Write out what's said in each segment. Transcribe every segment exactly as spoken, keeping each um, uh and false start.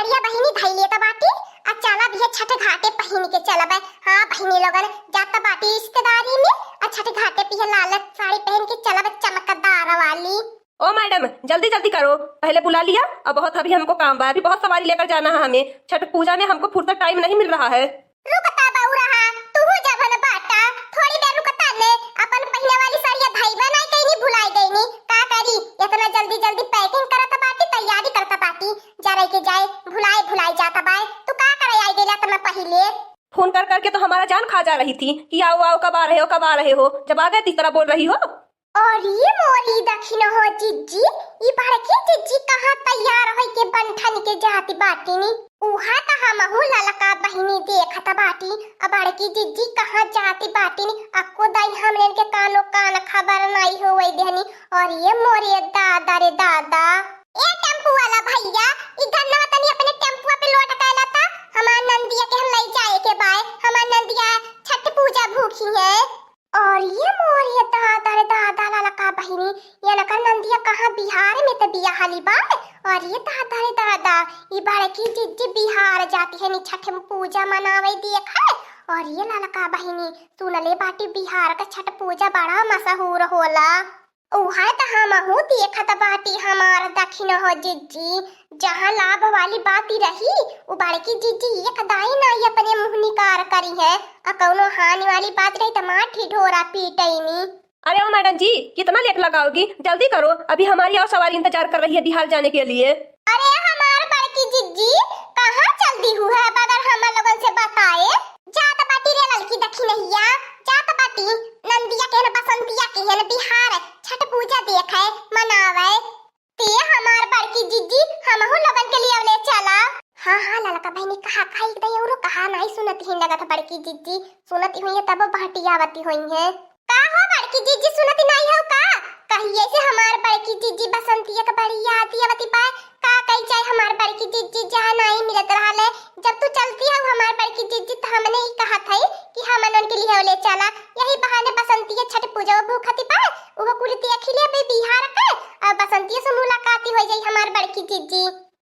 बढ़िया बहिनी धइले त बाटी, आ चलब ये छठ घाटे पहिन के चलब। हाँ बहिनी लोगन, जात बाटी रिश्तेदारी में, आ छठ घाटे पे ये लाल साड़ी पहिन के चलब चमकदार वाली। ओ मैडम, जल्दी जल्दी करो, पहले बुला लिया। अब बहुत, अभी हमको काम बा, अभी बहुत सवारी लेकर जाना है हमें। छठ पूजा में हमको फुर्सत टाइम नहीं मिल रहा है। रुकता बउरहा, तू जवन बाटा, थोड़ी देर रुकता ने, अपन पहिने वाली साड़िया धइबा नहीं कइनी, भुलाई गइनी। का करी, इतना जल्दी जल्दी पैकिंग करत बाटी, तैयारी करत बाटी, जरे के जाए, भुलाए भुलाए जात बाए। तू का करे आई गइला इतना पहिले? फोन कर करके तो हमारा जान खा जा रही थी कि आओ आओ, कब आ रहे हो, कब आ रहे हो। जब आ गए तो इस तरह बोल रही हो। अरे मोरी दखिन हो जिज्जी, ई बड़की जिज्जी कहाँ तैयार होई के बन ठन के जाती बाटिनी। उहा त हमहू ललका बहिनी देखत बाटी, आ बड़की जिज्जी कहाँ जाती बाटिनी, अक्को दाई हमरेन के कानो कान खबर नाई होवे देहनी। अरे मोरे दादा रे दादा। ए टेम्पू वाला भैया, ई धनवा तनी अपने टेम्पुआ पे लोड कैला था, हमार नंदिया के हम लई जाए के बाय, हमार नंदिया छठ पूजा भूखी है। अरे मोरे दादा रे दादा, ललका बहिनी, ये ललका नंदिया कहाँ बिहार में त बियाहली बा? अरे दादा रे दादा, ई बड़की जिज्जी बिहार जाती है नी छठ पूजा मनावे देखे। अरे ललका बहिनी, सुनले बाटी बिहार का छठ पूजा बड़ा मशहूर होला। उहे त हमहू देखत बाटी हमार दखिन हो जिज्जी, जहाँ लाभ वाली बात रही, उ बड़की जिज्जी एक दाई नाई अपने मुँह निकार करी है, आ कौनो हानि वाली बात रही त मार ढिढोरा पीटैनी। अरे ओ मैडम जी, कितना लेट लगाओगी? जल्दी करो, अभी हमारी और सवारी इंतजार कर रही है बिहार जाने के लिए। अरे हमार बड़की जिज्जी, कहाँ जल्दी हुआ है बगैर हम लोगन से बताए? जात बाटी रे ललकी दखिनहिया, जात बाटी नंदिया के न बसंतिया के न बिहार छठ पूजा देखे मनावे। ते हमार बड़की जिज्जी, हमहू लोगन के लिए ले चला। हाँ हाँ ललका बहिनी, कहा कहा एक दई औरो कहा, नाई सुनत ही लगत बड़की जिज्जी, सुनत ही हुई है तब बहटियावती हुई है। का हो बड़की जिज्जी, सुनत नाई हो का? कहिए से हमार बड़की जिज्जी बसंतिया के बड़ी याद आवती बा। का कही जाए हमार बड़की जिज्जी, जहाँ नाई मिलत रहले, जब तू चलती हो हमार बड़की जिज्जी, त हमने ही कहत है कि हमन उनके लिए ले चला। यही बहाने बसंतिया छठ पूजा वो भूखती बा, वो कुल देखी ले बे बिहार के, और बसंतिया से मुलाकाती हो जाई हमार बड़की जिज्जी।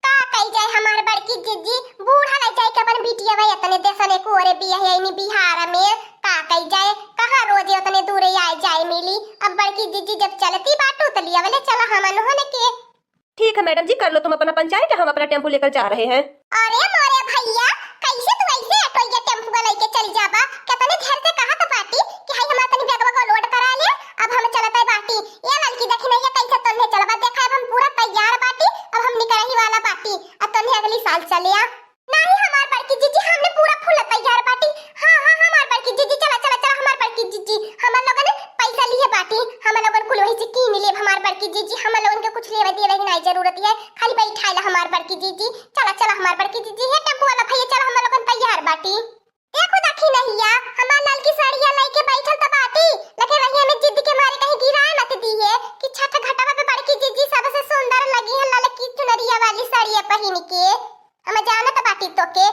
का कही जाए हमार बड़की जिज्जी, बूढ़ा लग जाए के अपन बिटिया भाई इतने देशन एक ओरे बिया है इन्हीं बिहार में। का कही जाए, कहाँ रोजे उतने दूरे आए जाए मिली। अब बड़की जिज्जी जब चलती बाटू तो लिया वाले चला हमन होने के। ठीक है मैडम जी, कर लो तुम अपना पंचायत, हम अपना टेम्पो लेकर जा रहे हैं। अरे मोरे भैया, कैसे तू ऐसे ऑटो या टेम्पो लेके चल जाबा? कितने देर से कहा तो बाटी कि हाय हमार तनी बैगवा को लोड करा ले, अब हम चलत है बाटी। ये ललकी देखी नहीं है कैसे तोन्हे चलबा, देखा अब हम पूरा तैयार बाटी, अब हम निकरही वाला बाटी, अब तोन्हे अगली साल चले आ। नहीं हमार बड़की जिज्जी, हमने पूरा फुल तैयार बाटी। हाँ हाँ हमार बड़की जिज्जी, चला चला चला हमार बड़की जिज्जी, हमार लोगन पैसा लिए बाटी, हम लोगन कुल वही से कीन लेब हमार बड़की जिज्जी, हम लोगन के कुछ लेवे देवे की नहीं जरूरत है, खाली बैठाइला हमार बड़की जिज्जी। चला चला हमार बड़की जिज्जी, हे टेम्पो वाला भैया चला हम लोगन तैयार बाटी। देखो दखिनहिया, हमार ललकी साड़िया लेके बैठल त बाटी, लेकिन रहिया में जिद के मारे कहीं गिराए मत दिए कि छठ घटवा पे बड़की जिज्जी सबसे सुंदर लगी है ललकी चुनरिया वाली साड़िया पहिन के। हम जानत बाटी तोके,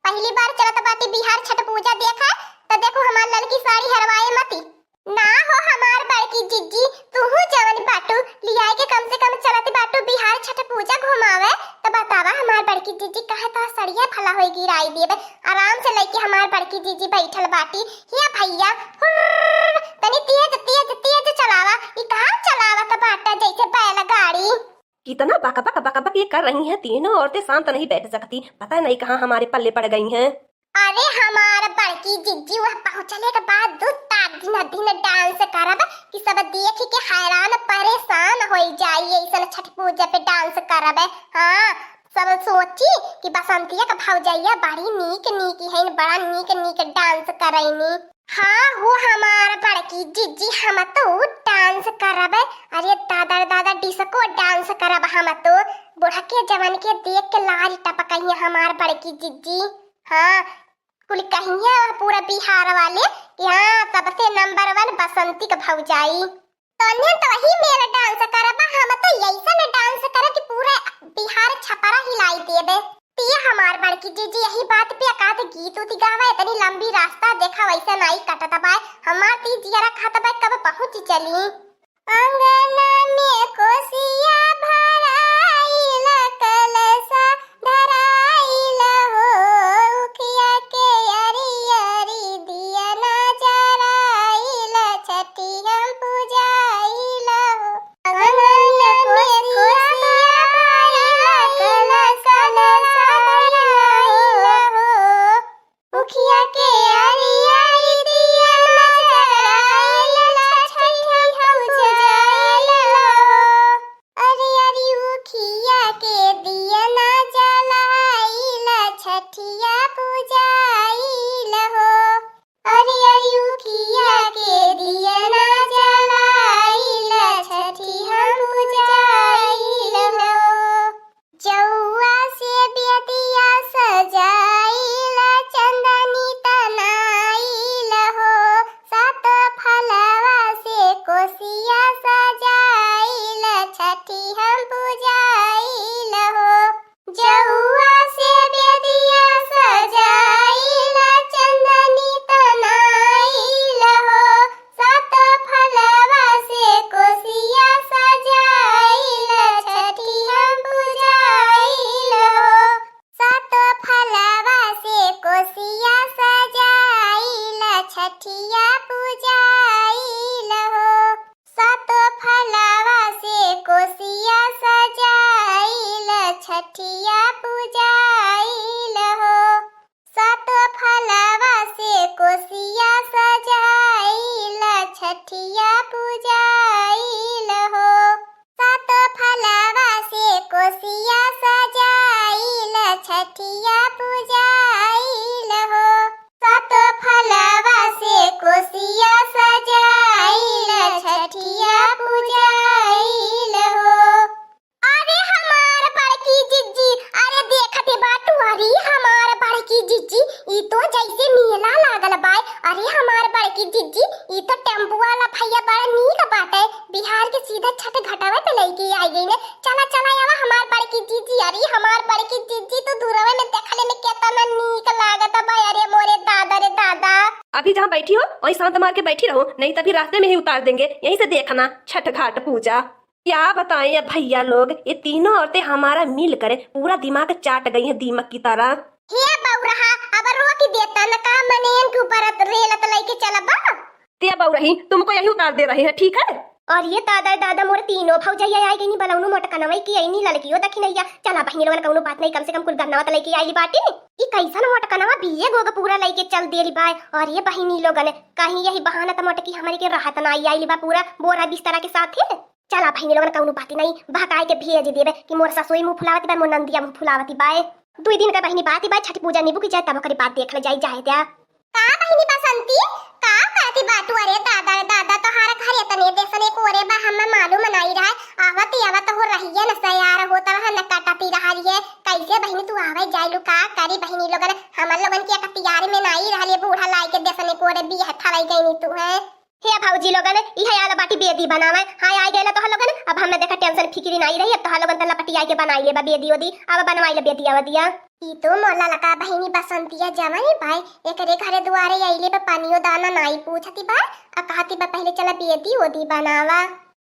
पहली बार चलत बाटी बिहार छठ पूजा देखा, त देखो हमार ललकी साड़ी हरवाए मती। ना हो हमार बड़की जिज्जी, तूहू जवन बाटू, लियाए के कम से कम चलत बाटू बिहार छठ पूजा घुमावे, त बतावा हमार बड़की जिज्जी, काहे तो सड़िया भला होई गिराई देबे। आराम से लेके हमार बड़की जिज्जी बैठल बाटी। हे भैया, हुर्र, तनी तेज, तेज, तेज चलावा। ई कहाँ चलावत बाटा जैसे बैलगाड़ी? कितना बकबक, बकबक ये कर रही हैं तीनों औरतें, शांत नहीं बैठ सकती। पता नहीं कहाँ हमारे पल्ले पड़ गई हैं। अरे हमार बड़की जिज्जी, वह पहुँचले के बाद दू चार दिन, दिन डांस करब कि सब देख के हैरान परेशान होई जाई, ऐसन छठ पूजा पे डांस करब। हाँ, सब सोची कि बसंतिया के भौजैया बड़ी नीक नीक है, बड़ा नीक नीक डांस करैनी। हाँ हो हमार बड़की जिज्जी, हम तो डांस करब। अरे दादा रे दादा, डिस्को डांस करब हम तो। बूढ़ा के जवान के देख के लाज टपकइहे हमार बड़की जिज्जी। हाँ, कुल कहिए पूरा बिहार वाले कि हाँ, सबसे नंबर वन बसंती के भौजाई। तोन्हे तो वही मेल डांस करबा, हम तो ऐसन डांस करब कि पूरा बिहार छपरा हिलाई देबे। ते हमार बड़की जिज्जी, यही बात पे एकाध गीत उत गावा, इतनी लंबी रास्ता देखा, वैसे नाई कटत बाय। हमार ती जियरा खात बाय, कब पहुँच चली। अंगना में कोसिया भराइल, कलसा धरा पूजाइल हो, सातो फलवा से कोसिया सजाइल, छठिया पूजाइल हो। सातो फलवा से कोसिया सजाइल, छठिया पूजाइल हो। सातो फलवा से कोसिया सजाइल, छठिया पूजाइल हो। अरे हमार बड़की जिज्जी, अरे देखत बाटू, अरे हमार बड़की जिज्जी, ई तो जैसे मेला लागल बाय। अरे हमार बड़की जिज्जी, ई तो टेम्पू वाला भैया बड़ा नीक बाटे, बिहार के सीधा छठ घाटवे पे लइके आई गई ने। चला चला आवा हमार बड़की जिज्जी, अरे हमार बड़की जिज्जी तो दूरवे में देखले में केतना नीक लागत बाय। अरे मोरे दादा रे दादा। अभी जहाँ बैठी हो वहीं शांत मार के बैठी रहो, नहीं तभी रास्ते में ही उतार देंगे। यहीं से देखना छठ घाट पूजा। क्या बताएं ये भैया लोग, ये तीनों औरतें हमारा मिलकर पूरा दिमाग चाट गई हैं दीमक की तरह। हे बौरहा, अब रोक देता न का, मने इनके ऊपर रेलत लइके चलबा? ते बौरही, तुमको यही उतार दे रहे हैं, ठीक है? और ये दादा, दादा, मोर तीनों भौजैया आई गई, बलौनु मोटकनवा की आई नी ललकियो दखिनैया। चला बहिनी लोगन, कौनो बात नहीं, कम से कम कुल गन्नवा त लइके आइली बाटी। ई कैसन मोटकनवा बिये गोग पूरा लइके चल देली बाय। और ये बहिनी लोगन, कहीं यही बहाना त मोटकी हमरे के राहत ना आई आइली बा पूरा बोरा बिस्तरा के साथे। चला बहिनी लोगन, कौनो बात नहीं, बहकाए के भेज देबे कि मोर ससुई मुँह फुलावती बा, मोर नंदिया मुँह फुलावती बाय। दुई दिन का बहिनी बात ही बाय, छठ पूजा निबू की जाए तब ओकरी बात देख ले जाई, जाए द्या। का बहिनी बसंती, का कहती बाटू? अरे दादा रे दादा, तोहार घर एतने देसने कोरे बा, हमें मालूम नाई रहा। आवत ही आवत हो रहिए न सयार होत रहा न कटती रहा रहिए। कैसे बहिनी तू आवे जाइलू, का करी बहिनी लोगन, हमर लोगन के अख्तियार में नाई रहले, बूढ़ा लाई के देसने कोरे बियाह ठराई गईनी तू है। हे भौजी लोगन, इहे आल बाटी बेदी बनावे। हाँ, आई गइला तोहार लोगन, अब हमें देखा टेंशन फिकिरी नाई रही, अब तोहार लोगन त लपटी आई के बनाई लेबा बेदी ओदी, अब बनवाई ले बेदी आवदिया। ई तो मोला लगा बहिनी बसंतिया जवानी बाय, एकरे घरे दुआरे आइले बा, पानियो दाना नाई पूछती बा, आ कहती बा पहिले चला बेदी ओदी बनावा।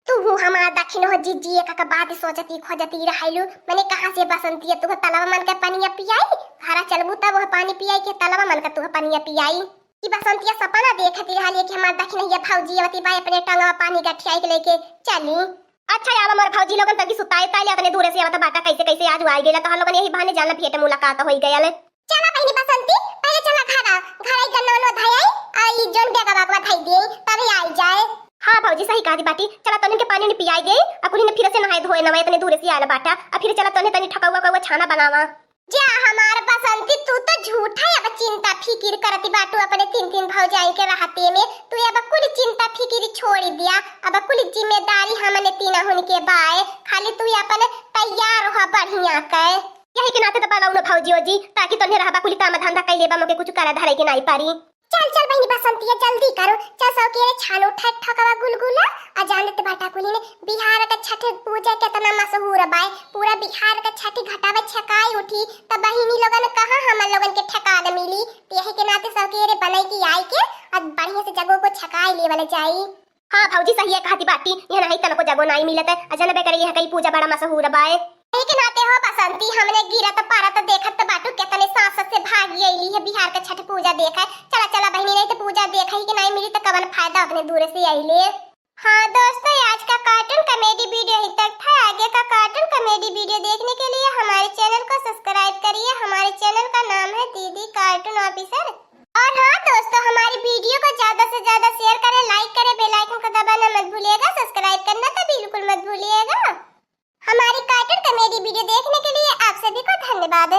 तू हमार दखिन हो जिज्जी, एक एक बात सोचती खोजती रहलू, मने कहाँ से बसंतिया तुह तलवा मन के पनिया पियाई, घरा चलबू तब वह पानी पियाई के तलवा मन के तुह पनिया पियाई। ई बसंतिया सपना देखती रहली कि हमार दखिनैया भौजी अवती बा अपने टंगवा पानी गठियाई के लेके चली। अच्छा, आवा मोर भौजी लोगन तकी सुताए ताले, अतने दूरे से आवत बाटा, कैसे कैसे आज आइ गइला, तोहर लोगन यही बहाने जान भेंट मुलाकात होई गयल। चला बहिनी बसंती, पहिले चला घरा, घरा ई गन्ना उन्ना धई आई, आ ई जोन बेगवा बगवा धई दे, तब आई जाए। हाँ भौजी, सही कहती बाटी, चला तनिन के पानी उनी पियाई दे, आ कुली ने फिर से नहाए धोए नवाए, इतने दूरे से आयल बाटा, आ फिर चला तने तनी ठकौआ कौआ छाना बनावा। जा हमार बसंती, तू तो झूठा अब चिंता फिकिर करती बाटू अपने तीन तीन भौजाई के रहते में। तू अब कुल चिंता फिकिर छोड़ दिया, अब कुल जिम्मेदारी हमने तीनहुन के बाय। खाली तू अपन तैयार रह बढ़िया के। यही के नाते तो बलौनो भौजी ओजी, ताकि तोन्हे रहबा कुल काम धंधा कैले बा, मोके कुछ करे धरे के नाई पारी। चल चल बहिनी बसंतिया, जल्दी करो, चल सौकेरे छानो ठक ठकवा गुलगुला, आ जान लेते बाटा कुली ने बिहार का छठ पूजा केतना मशहूर बाय, पूरा बिहार का छठ घटावा छकाई उठी, त बहिनी लोगन कहाँ हमन लोगन के ठेकान मिली। त यही के नाते सौकेरे बनई की आई के अब बढ़िया से जगह को छकाई लेवल जाई। हाँ भौजी, सही है कहती बाटी, यहाँ नहीं तनको जगह नहीं मिलत है, आ जनबे करे यहाँ कई पूजा बड़ा मशहूर बाय। यही के नाते हो बसंती, हमने गिरत पारत देखत बाटू केतने सास से भागी अइली है बिहार का छठ पूजा देखे। चला चला बहिनी, नहीं तो पूजा देखे ही के नहीं मिली तो कवन फायदा, अपने दूर से अइले। हाँ दोस्तों, आज का cartoon comedy video यहीं तक था। आगे का cartoon comedy video देखने के लिए हमारे channel को subscribe करिए। हमारे channel का नाम है दीदी Cartoon Officer। और हाँ दोस्तों, हमारी video को ज्यादा से ज्यादा share करें, like करें, bell icon को दबाना मत भूलिएगा, subscribe करना तो बिल्कुल मत भूलिएगा। हमारी cartoon comedy video देखने के लिए आप सभी को धन्यवाद।